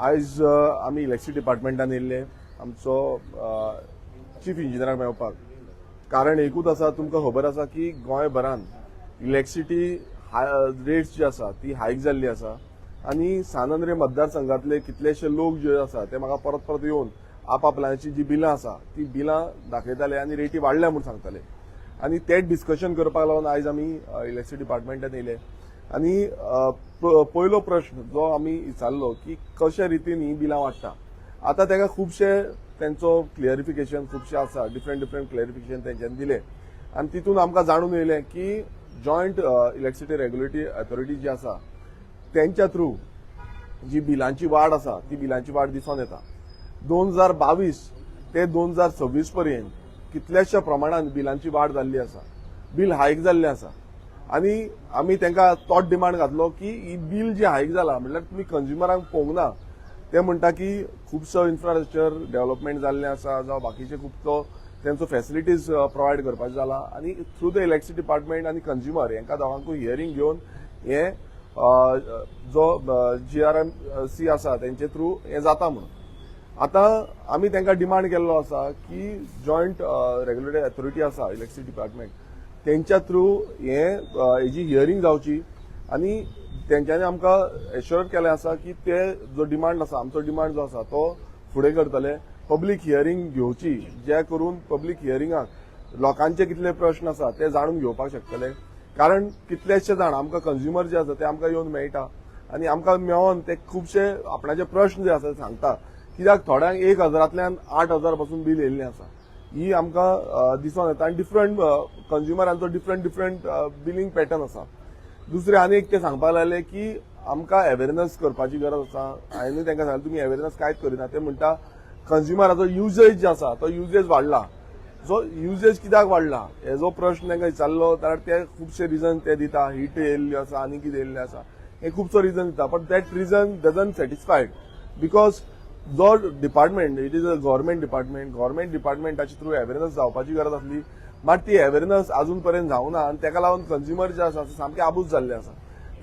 आयज आमी इलेक्ट्रिसिटी डिपार्टमेंटान येयल्ले आमचो चीफ इंजिनियराक मेळपाक. कारण एकूच आसा, तुमकां खबर आसा की गोंयभरान इलेक्ट्रिसिटी रेट्स जी आसा ती हायक जाल्ली आसा आनी सान आंद्रे मतदारसंघातले कितलेशे लोक जे आसा ते म्हाका परत परत येवन आपआपल्यांची जी बिलां आसा ती बिलां दाखयताले आनी रेटी वाडल्या म्हूण सांगताले. आनी तेच डिस्कशन करपाक लागून आयज आमी इलेक्ट्रिसिटी डिपार्टमेंटान येयले. आनी पयलो प्रश्न जो आमी विचारलो की कशे रितीन ही बिलां वाडटा. आतां ताका खुबशे तेंचो क्लियरिफिकेशन खुबशे आसा, डिफरंट डिफरंट क्लॅरिफिकेशन तेंच्यांनी दिलें आनी तितून आमकां जाणून येयलें की जॉयंट इलेक्ट्रिसिटी रेग्युलेटरी अथॉरिटी जी आसा तेंच्या थ्रू जी बिलांची वाड आसा ती बिलांची वाड दिसून येता. 2022 ते 2026 पर्यंत कितल्याश्या प्रमाणान बिलांची वाड जाल्ली आसा, बील हायक जाल्लें आसा. आनी आमी तांकां तोच डिमांड घातलो की ही बील जी हायक जाला म्हटल्यार तुमी कंज्युमरांक पळोवंक ना. ते म्हणटा की खुबसो इन्फ्रास्ट्रक्चर डेव्हलपमेंट जाल्लें आसा जावं बाकीचे खुबसो तेंचो फेसिलिटीज प्रोवायड करपाचें जाला आनी थ्रू the electricity department आनी कंज्युमर हांकां दोगांकूय हियरींग घेवन हे जो जीआरएम सी आसा तेंचे थ्रू हें जाता म्हणून. आतां आमी तांकां डिमांड केल्लो आसा की जॉयंट रेग्युलेटरी अथॉरिटी आसा इलेक्ट्रिसिटी डिपार्टमेंट तेंच्या थ्रू हे हेजी हियरींग जावची. आनी तेंच्यांनी आमकां एश्योर केलें आसा की ते जो डिमांड आसा, आमचो डिमांड जो आसा तो फुडें करतले, पब्लीक हियरींग घेवची, जे करून पब्लीक हियरिंगाक लोकांचे कितले प्रश्न आसा ते जाणून घेवपाक शकतले. कारण कितलेशे जाण आमकां कंज्युमर जे आसा ते आमकां येवन मेळटा आनी आमकां मेळोन ते खुबशे आपणाचे प्रश्न जे आसा ते सांगता. कित्याक थोड्यांक 1000तल्यान 8000 पासून बील येयल्लें आसा, ही आमकां दिसून येता. आनी डिफरंट कंज्युमरांचो डिफरंट डिफरंट बिलींग पॅटर्न आसा. दुसरें आनी एक ते सांगपाक लागले की आमकां अवेरनस करपाची गरज आसा. हांवें तांकां सांगलें, तुमी अवेरनस कांयच करिना. ते म्हणटा कंज्युमराचो युजेज जे आसा तो युजेज वाडला. जो युजेज कित्याक वाडला हेजो प्रश्न तांकां विचारलो जाल्यार ते खुबशे रिजन ते दिता. हीट येयल्ली आसा आनी कितें येयल्लें आसा, हे खुबसो रिजन दिता, but that reason doesn't satisfied because जो department, it is a government department, government डिपार्टमेंटाच्या through awareness जावपाची गरज आसली, मात ती अवेरनस अजून पर्यंत जावना आनी ताका लागून कंज्युमर जे आसा ते सामके आबूज जाल्ले आसा.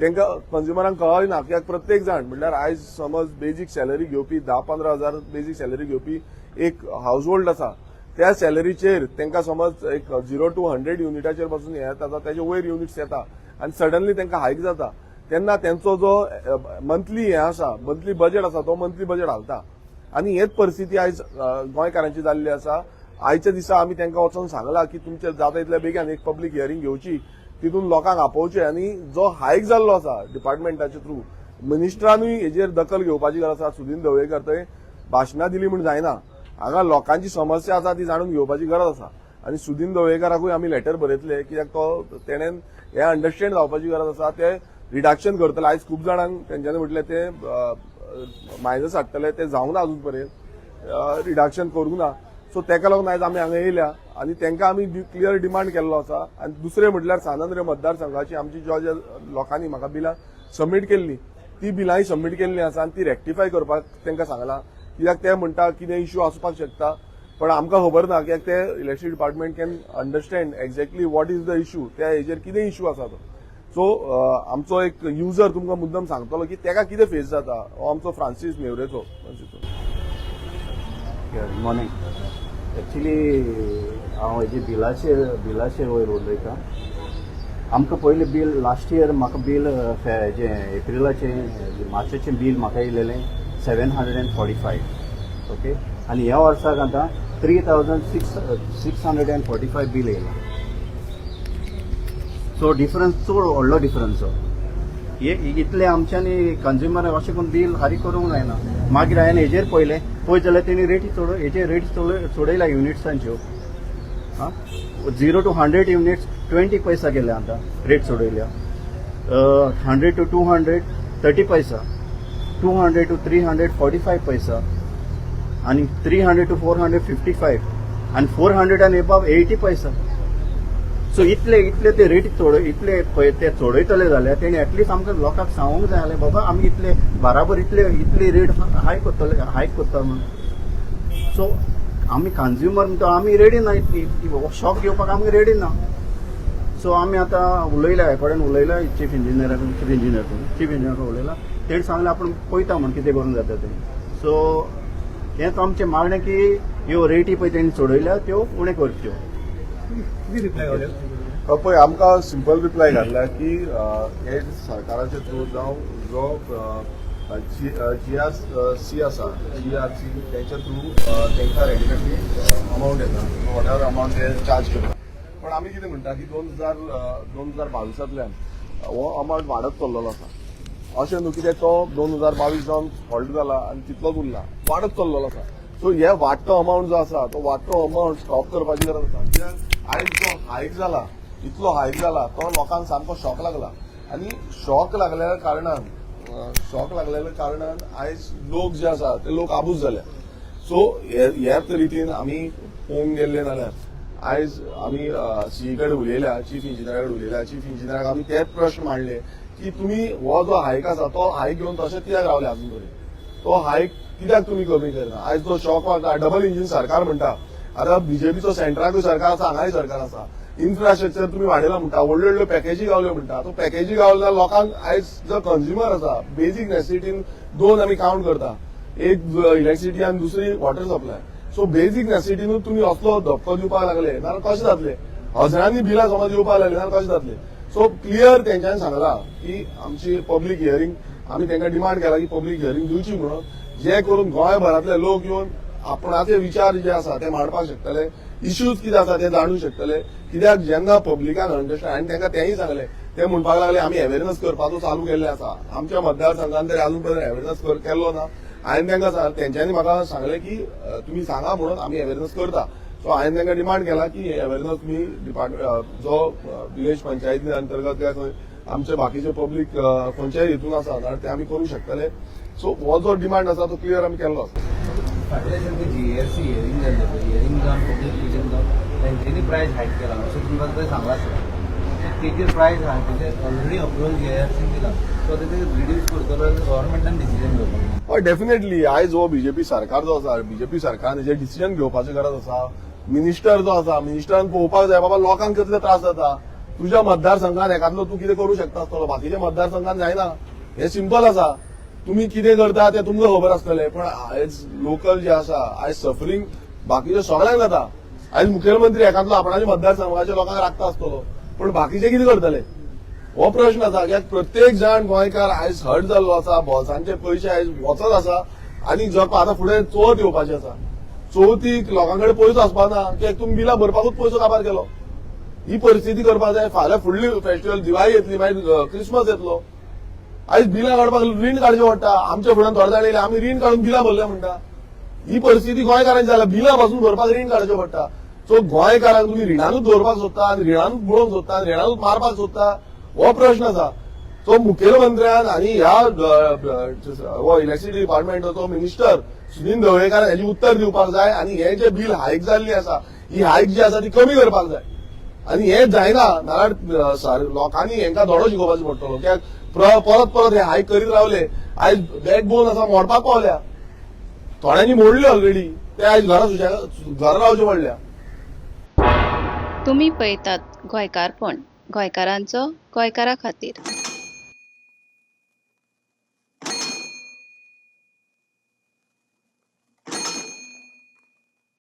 तांकां कंज्युमरांक कळना कित्याक प्रत्येक जाण म्हणल्यार आयज समज बेजीक सॅलरी घेवपी, 10-15 हजार बेजीक सॅलरी घेवपी एक हावज होल्ड आसा, त्या सॅलरीचेर तांकां समज एक 0 टू 100 युनिटाचेर पासून हे येता, ताचे वयर युनिट्स येता आनी सडनली तांकां हायक जाता तेन्ना तेंचो जो मंथली हे आसा, मंथली बजेट आसा, तो मंथली बजेट हालता. आनी हेच परिस्थिती आयज गोंयकारांची जाल्ली आसा. आयच्या दिसा आमी तांकां वचोन सांगलां की तुमचे जाता इतल्या बेगीन एक पब्लीक हियरींग घेवची, तितून लोकांक आपोवचे आनी जो हायक जाल्लो आसा डिपार्टमेंटाच्या थ्रू मिनिस्टरानूय हेजेर दखल घेवपाची गरज आसा. सुदीन ढवळीकर थंय भाशणां दिली म्हूण जायना, हांगा लोकांची समस्या आसा ती जाणून घेवपाची गरज आसा. आनी सुदीन ढवळीकराकूय आमी लेटर बरयतले कित्याक तो तेणेन हें अंडरस्टँड जावपाची गरज आसा. ते रिडक्शन करतले. आयज खूब जाणांक तेंच्यांनी म्हटलें ते मायनस हाडटले, ते जावंक ना, अजून पर्यंत रिडक्शन करूंक ना. सो तेका लागून आयज आमी हांगा येयल्या आनी तांकां आमी क्लियर डिमांड केल्लो आसा. आनी दुसरें म्हटल्यार सान आंद्रे मतदारसंघाची आमची ज्या ज्या लोकांनी म्हाका बिलां सबमीट केल्ली ती बिलांय सबमीट केल्ली आसा आनी ती रेक्टिफाय करपाक तांकां सांगलां. कित्याक ते म्हणटा कितें इश्यू आसपाक शकता, पण आमकां खबर ना कित्याक ते electricity department can understand exactly what is the issue, त्या हेजेर कितें इश्यू आसा तो. सो आमचो एक युजर तुमकां मुद्दम सांगतलो की तेका कितें फेस जाता. हो आमचो फ्रांसीस नेवरेचो, फ्रांसीसचो. Good morning. Actually हांव हेजे बिलाचेर वयर उलयतां. आमकां पयलें बील लास्ट इयर म्हाका बील हेजें एप्रिलाचें मार्चाचें बील म्हाका येयलेलें 745, okay. आनी ह्या वर्साक आतां three thousand six hundred and forty five bill येयलां. सो डिफरन्स चड व्हडलो डिफरन्स हो. हे इतले आमच्यांनी कंज्युमर अशें करून बील फारीक करूंक जायना. मागीर हांवें हेजेर पळयलें, पळयत जाल्यार तेणी रेटी चड हेजेर रेट चडयल्या युनिट्सांच्यो. आं, 0 to 100 units 20 पैसा केल्या, आतां रेट चडयल्या. 100 to 200 30 पैसा, 200 to 300 45 पैसा आनी 300 to 400 55 आनी 400 आनी एबाव 80 पैसा. सो इतले इतले ते रेट चड इतले पळय ते चडयतले जाल्यार तेणी एटलिस्ट आमकां लोकांक सांगूंक जाय जाल्यार बाबा आमी इतले बराबर इतले इतली रेट हायक करतले, हायक करता म्हणून. सो आमी कंज्युमर म्हणटा आमी रेडी ना, इतली शॉक घेवपाक आमी रेडी ना. सो आमी आतां उलयल्या, हे कडेन उलयला, चीफ इंजिनियरा, चीफ इंजिनियर उलयला. तेणी सांगलें आपूण पळयता म्हण कितें करूंक जाता तें. सो हेंच आमचें मागणें की ह्यो रेटी पळय तेणी चडयल्या त्यो उणें करच्यो. कितें रिप्लाय गावले? पळय, आमकां सिंपल रिप्लाय घातला की हे सरकाराचे थ्रू जावं जो जी आर सी आसा, जीआरसी, तेंच्या थ्रू तांकां रेडिमेडली अमावंट येता, what ever amount ते चार्ज करता. पण आमी कितें म्हणटा की 2022तल्यान हो अमावंट वाडत चल्लेलो आसा. अशें न्हू कित्याक तो 2022 जावन हॉल्ट जाला आनी तितलोच उरला, वाडत चल्लेलो आसा. सो हे वाडटो अमावंट जो आसा तो वाडटो अमावंट स्टॉप करपाची गरज आसा, कित्याक आयज जो हायक जाला, इतलो हायक जाला, तो लोकांक सामको शॉक लागला आनी शॉक लागलेल्या कारणान आयज लोक जे आसा ते लोक आबूज जाल्या. सो ह्याच रितीन आमी पळोवंक गेल्ले जाल्यार आयज आमी सीई कडेन उलयल्या, चीफ इंजिनियरा कडेन उलयल्या. चीफ इंजिनियराक आमी तेच प्रश्न मांडले की तुमी हो जो हायक आसा तो हायक घेवन तशेंच कित्याक रावले अजून पर्यंत? तो हायक कित्याक तुमी कमी करना? आयज जो शॉक लागता, डबल इंजीन सरकार म्हणटा, आतां बीजेपीचो सेंट्राकूय सरकार आसा, हांगाय सरकार आसा. इन्फ्रास्ट्रक्चर तुमी वाडयला म्हणटा, व्हडल्यो व्हडल्यो पॅकेजी गावल्यो म्हणटा. तो पॅकेजी गावल्या लोकांक आयज जो कंज्युमर आसा, बेजीक नेसेसिटीन दोन आमी कावंट करता, एक इलेक्ट्रिसिटी आनी दुसरी वॉटर सप्लाय. सो बेजीक नेसेसिटीनूच तुमी असलो धपको दिवपाक लागले नाल्यार कशें जातलें? हजारांनी बिलां समज येवपाक लागली जाल्यार कशें जातलें? सो क्लियर तेंच्यांनी सांगला की आमची पब्लीक हियरींग, आमी तांकां डिमांड केला की पब्लीक हियरींग दिवची म्हणून, जे करून गोंयभरांतले लोक येवन आपणाचे विचार जे आसा ते मांडपाक शकतले, इश्यूज कितें आसा ते जाणूंक शकतले. कित्याक जेन्ना पब्लिकान अंडरस्टँड, आनी तांकां तेंय सांगलें, ते म्हणपाक लागले आमी अवेरनस करपाचो चालू केल्लें आसा. आमच्या मतदारसंघान तरी अजून पर्यंत अवेरनस केल्लो ना. हांवें तांकां तेंच्यांनी म्हाका सांगलें की तुमी सांगा म्हणून आमी अवेरनस करता. सो हांवें तांकां डिमांड केला की अवेरनस तुमी डिपार्टमेंट जो विलेज पंचायती अंतर्गत काय खंय आमचे बाकीचे पब्लीक खंयच्याय हितून आसा जाल्यार ते आमी करूंक शकतले. सो हो जो डिमांड आसा तो क्लियर आमी केल्लो आसा. फाटल्या दिसांनी जीएआरसी हियरिंग जाल्लें पळय, हियरिंग जावन पब्लीक विजन जावन तेंच्यांनी प्रायस हायक केला अशें तुमकां थंय सांगलां आसतलें. तेजेर प्रायस हायक ऑलरेडी अप्रुवल जीएआरसीन दिला, सो आतां ते रिड्यूस करतलो जाल्यार गव्हर्मेंटान डिसिजन घेवपाक जाय. हय, डेफिनेटली. आयज हो बीजेपी सरकार जो आसा, बीजेपी सरकारान हेजेर डिसिजन घेवपाची गरज आसा. मिनिस्टर जो आसा, मिनिस्टरान पळोवपाक जाय बाबा लोकांक कितले त्रास जाता. तुज्या मतदारसंघात एकादलो तूं कितें करूं शकता आसतलो, बाकीच्या मतदारसंघात जायना. हें सिंपल आसा. तुमी कितें करता तें तुमकां खबर आसतलें, पण आयज लोकल जे आसा, आयज सफरींग बाकीचे सगळ्यांक जाता. आयज मुखेलमंत्री एकादलो आपणाच्या मतदारसंघाच्या लोकांक राखता आसतलो, पण बाकीचे कितें करतले हो प्रश्न आसा. कित्याक प्रत्येक जाण गोंयकार आयज हर्ट जाल्लो आसा. बोल्सांचे पयशे आयज वचत आसा आनी जग आतां फुडें चवथ येवपाची आसा. चवथीक लोकां कडेन पयसो आसपा ना, कित्याक तुमी बिलां भरपाकूच पयसो काबार केलो. ही परिस्थिती करपाक जाय. फाल्यां फुडली फेस्टिवल दिवाळी येतली, मागीर क्रिसमस येतलो. आयज बिलां काडपाक रीण काडचें पडटा. आमच्या फुड्यान थोडे जाण येयले, आमी रीण काडून बिलां भरले म्हणटा. ही परिस्थिती गोंयकारांची जाल्या. बिलां पासून भरपाक रीण काडचें पडटा. सो गोंयकारांक तुमी रिणानूच दवरपाक सोदता आनी रिणानूच बुडोवंक सोदता आनी रिणानूच मारपाक सोदता, हो प्रश्न आसा. सो मुखेलमंत्र्यान आनी ह्या हो इलेक्ट्रिसिटी डिपार्टमेंटाचो मिनिस्टर सुदिन ढवळीकार हेजी उत्तर दिवपाक जाय आनी हे जे बील हायक जाल्ली आसा, ही हायक जी आसा ती कमी करपाक जाय. आनी हें जायना नाल्यार लोकांनी हेंकां धडो शिकोवपाचो पडटलो, कित्याक परत परत हे हायक करीत रावले, आयज बॅकबोन आसा मोडपाक पावल्या. थोड्यांनी मोडले ऑलरेडी, ते आयज घरा घरा रावचे पडल्या. तुमी पळयतात गोंयकारपण, गोंयकारांचो गोंयकारा खातीर.